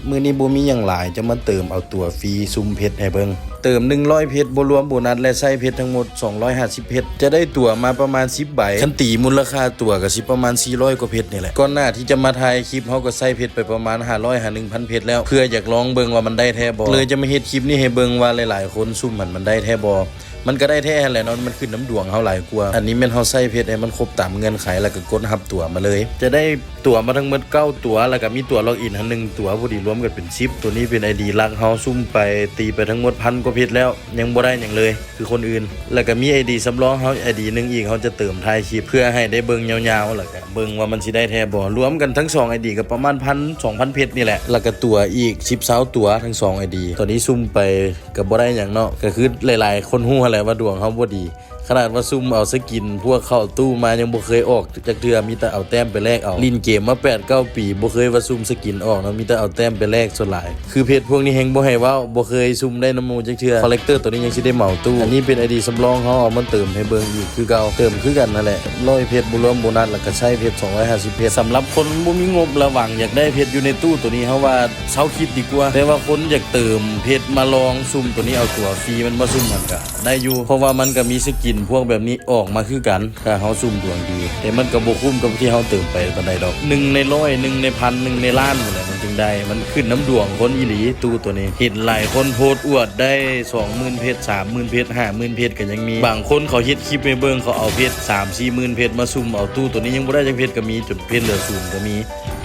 ມື້ນີ້ບໍ່ມີຫຍັງຫຼາຍ ຈະມາເຕີມເອົາຕົ໋ວຟຣີຊຸ່ມເພັດໃຫ້ເບິ່ງ. ເຕີມໜຶ່ງຮ້ອຍເພັດ ບໍ່ລວມໂບນັດ ແລະ ໃຊ້ເພັດທັງໝົດສອງຮ້ອຍຫ້າສິບເພັດ ຈະໄດ້ຕົ໋ວມາປະມານສິບໃບ. ຄັນຕີມູນລະຄ່າຕົ໋ວກໍຊິປະມານສີ່ຮ້ອຍກວ່າເພັດນີ້ແຫຼະ. ກ່ອນໜ້າທີ່ຈະມາຖ່າຍຄລິບ ເຮົາກໍໃຊ້ເພັດໄປປະມານຫ້າຮ້ອຍຫາໜຶ່ງພັນເພັດແລ້ວ ເພື່ອຢາກລອງເບິ່ງວ່າມັນໄດ້ແທ້ບໍ່. ເລີຍຈະມາເຮັດຄລິບນີ້ໃຫ້ເບິ່ງວ່າຫຼາຍໆຄົນຊຸ່ມຫັ້ນມັນໄດ້ແທ້ບໍ່. ມັນກໍໄດ້ແທ້ຫັ້ນແຫຼະເນາະ ມັນຂຶ້ນນຳດວງເຮົາຫຼາຍກວ່າ. ອັນນີ້ແມ່ນເຮົາໃຊ້ເພັດໃຫ້ມັນຄົບຕາມເງື່ອນໄຂ ແລ້ວກໍກົດຮັບຕົ໋ວມາເລີຍ. ຈະໄດ້ ຕົ໋ວມາທັງໝົດເກົ້າຕົ໋ວ ແລ້ວກໍມີຕົ໋ວລັອກອິນຫັ້ນໜຶ່ງຕົ໋ວ ພໍດີລວມກັນເປັນສິບ. ຕົວນີ້ເປັນໄອດີຫຼັກເຮົາ ຊຸ່ມໄປຕີໄປທັງໝົດພັນກວ່າເພັດແລ້ວ ຍັງບໍ່ໄດ້ຫຍັງເລີຍຄືຄົນອື່ນ. ແລ້ວກໍມີໄອດີສຳລອງເຮົາໄອດີໜຶ່ງອີກ ເຮົາຈະເຕີມທ້າຍຄລິບ ເພື່ອໃຫ້ໄດ້ເບິ່ງຍາວໆ ແລ້ວກໍເບິ່ງວ່າມັນຊິໄດ້ແທ້ບໍ່. ລວມກັນທັງສອງໄອດີກໍປະມານພັນ ສອງພັນເພັດນີ້ແຫຼະ ແລ້ວກໍຕົ໋ວອີກສິບ ຊາວຕົ໋ວທັງສອງໄອດີ. ຕອນນີ້ຊຸ່ມໄປ ກໍບໍ່ໄດ້ຫຍັງເນາະ ກໍຄືຫຼາຍໆຄົນຮູ້ຫັ້ນແຫຼະວ່າດວງເຮົາບໍ່ດີ. ຂະໜາດວ່າຊຸ່ມເອົາສະກິນພວກເຂົ້າຕູ້ມາຍັງບໍ່ເຄີຍອອກຈັກເທື່ອ ມີແຕ່ເອົາແຕ້ມໄປແລກເອົາ. ຫຼິ້ນເກມມາແປດເກົ້າປີ ບໍ່ເຄີຍວ່າຊຸ່ມສະກິນອອກເນາະ ມີແຕ່ເອົາແຕ້ມໄປແລກສ່ວນຫຼາຍ. ຄືເພັດພວກນີ້ແຮ່ງບໍ່ໃຫ້ເວົ້າ ບໍ່ເຄີຍຊຸ່ມໄດ້ນຳໝູ່ຈັກເທື່ອ. ຄອລເລັກເຕີຕົວນີ້ຍັງຊິໄດ້ເໝົາຕູ້. ອັນນີ້ເປັນໄອດີສຳລອງເຮົາເອົາມາເຕີມໃຫ້ເບິ່ງອີກຄືເກົ່າ ເຕີມຄືກັນຫັ້ນແຫຼະ ຮ້ອຍເພັດບໍ່ລວມໂບນັດ ແລ້ວກໍໃຊ້ເພັດສອງຮ້ອຍຫ້າສິບເພັດ. ສຳລັບຄົນບໍ່ມີງົບ ລະຫວັງຢາກໄດ້ເພັດຢູ່ໃນຕູ້ຕົວນີ້ ເຮົາວ່າ ເຊົາຄິດດີກວ່າ. ແຕ່ວ່າຄົນຢາກເຕີມເພັດມາລອງຊຸ່ມຕົວນີ້ ເອົາຕົ໋ວຟຣີມັນມາຊຸ່ມ ມັນກະໄດ້ຢູ່ ເພາະວ່າມັນກະມີສະກິນພວກແບບນີ້ອອກມາຄືກັນ ຖ້າເຮົາຊຸ່ມດວງດີ. ແຕ່ມັນກະບໍ່ຄຸ້ມກັບທີ່ເຮົາເຕີມໄປປານໃດດອກ ໜຶ່ງໃນຮ້ອຍ ໜຶ່ງໃນພັນ ໜຶ່ງໃນລ້ານພຸ້ນແຫຼະ ມັນຈຶ່ງໄດ້. ມັນຂຶ້ນນຳດວງຄົນອີ່ຫຼີ ຕູ້ຕົວນີ້. ເຫັນຫຼາຍຄົນໂພສອວດໄດ້ສອງໝື່ນເພັດ ສາມໝື່ນເພັດ ຫ້າໝື່ນເພັດກະຍັງມີ. ບາງຄົນເຂົາເຮັດຄລິບໃຫ້ເບິ່ງ ເຂົາເອົາເພັດສາມສີ່ໝື່ນເພັດມາຊຸ່ມເອົາຕູ້ຕົວນີ້ ຍັງບໍ່ໄດ້ຈັກເພັດກະມີ ຈົນເພັດເຫຼືອສູນກະມີ.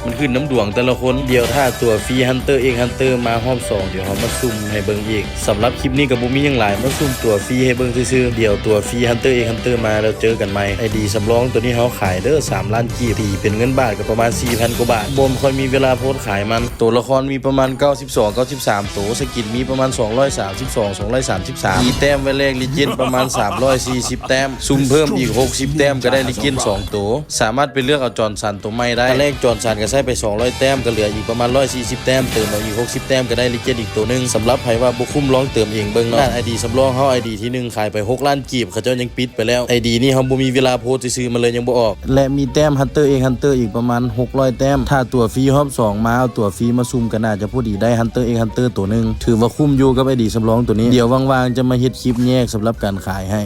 ມັນຂຶ້ນນຳດວງແຕ່ລະຄົນ. ດຽວຖ້າຕົ໋ວຟຣີ Hunter X Hunter ມາຮອບສອງ ດຽວເຮົາມາຊຸ່ມໃຫ້ເບິ່ງອີກ. ສຳລັບຄລິບນີ້ກໍບໍ່ມີຫຍັງຫຼາຍ ມາຊຸ່ມຕົ໋ວຟຣີໃຫ້ເບິ່ງຊື່ໆ. ດຽວຕົ໋ວຟຣີ Hunter X Hunter ມາແລ້ວເຈີກັນໃໝ່. ໄອດີສຳລອງຕົວນີ້ເຮົາຂາຍເດີ ສາມລ້ານກີບ ຕີເປັນເງິນບາດກໍປະມານສີ່ພັນກວ່າບາດ. ບໍ່ຄ່ອຍມີເວລາໂພສຂາຍມັນ. ໂຕລະຄອນມີປະມານເກົ້າສິບສອງ ເກົ້າສິບສາມໂຕ, ສະກິນມີປະມານສອງຮ້ອຍສາມສິບສອງ ສອງຮ້ອຍສາມສິບສາມ. ມີແຕ້ມໄວ້ແລກ Legend ປະມານສາມຮ້ອຍສີ່ສິບແຕ້ມ. ຊຸ່ມເພີ່ມອີກຫົກສິບແຕ້ມກໍໄດ້ Legend ສອງໂຕ. ສາມາດໄປເລືອກເອົາຈອນສັນໂຕໃໝ່ໄດ້. ຖ້າແລກຈອນສັນກໍໃຊ້ໄປສອງຮ້ອຍແຕ້ມ ກໍເຫຼືອອີກປະມານຮ້ອຍສີ່ສິບແຕ້ມ, ເຕີມເອົາອີກຫົກສິບແຕ້ມກໍໄດ້ Legend ອີກໂຕໜຶ່ງ. ສຳລັບໃຜວ່າບໍ່ຄຸ້ມ ລອງເຕີມເອງເບິ່ງເນາະ. ອາ ໄອດີສຳລອງເຮົາ ໄອດີທີໜຶ່ງ ຂາຍໄປຫົກລ້ານກີບ ເຂົາເຈົ້າຍັງປິດໄປແລ້ວ. ໄອດີນີ້ເຮົາບໍ່ມີເວລາໂພສຊື່ໆ ມັນເລີຍຍັງບໍ່ອອກ. ແລະ ມີແຕ້ມ Hunter X Hunter ອີກປະມານຫົກຮ້ອຍແຕ້ມ. ຖ້າຕົ໋ວຟຣີຮອບສອງມາ ເອົາຕົ໋ວຟຣີມາຊຸ່ມກໍໜ້າຈະພໍດີໄດ້ Hunter X Hunter ໂຕໜຶ່ງ. ຖືວ່າຄຸ້ມຢູ່ກັບໄອດີສຳລອງໂຕນີ້. ດຽວວ່າງໆຈະມາເຮັດຄລິບແຍກສຳລັບການຂາຍໃຫ້.